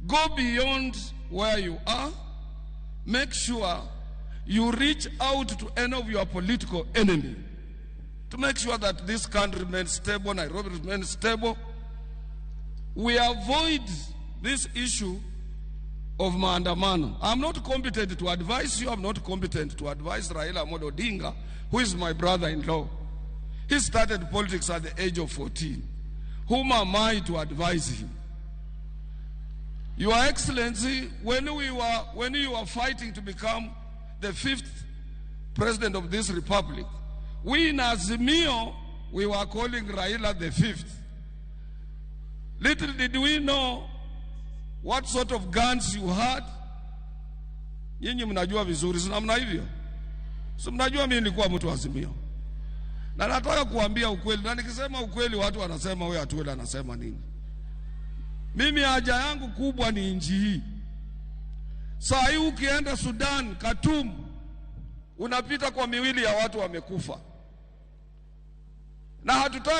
Go beyond where you are. Make sure you reach out to any of your political enemy to make sure that this country remains stable, Nairobi remains stable. We avoid this issue of maandamano. I'm not competent to advise you. I'm not competent to advise Raila Amolo Odinga, who is my brother-in-law. He started politics at the age of 14. Whom am I to advise him? Your Excellency, when you were fighting to become the fifth president of this republic, we in Azimio, we were calling Raila the fifth. Little did we know what sort of guns you had. Nyinyi mnajua vizuri, si namna hivyo? Si mnajua mimi nilikuwa mtu wa Azimio. Na nataka kuambia ukweli, na nikisema ukweli watu wanasema huyo Atwoli anasema nini? Mimi haja yangu kubwa ni nchi hii. Saa hii ukienda Sudan, Khartoum, unapita kwa miili ya watu wamekufa, na hatutaki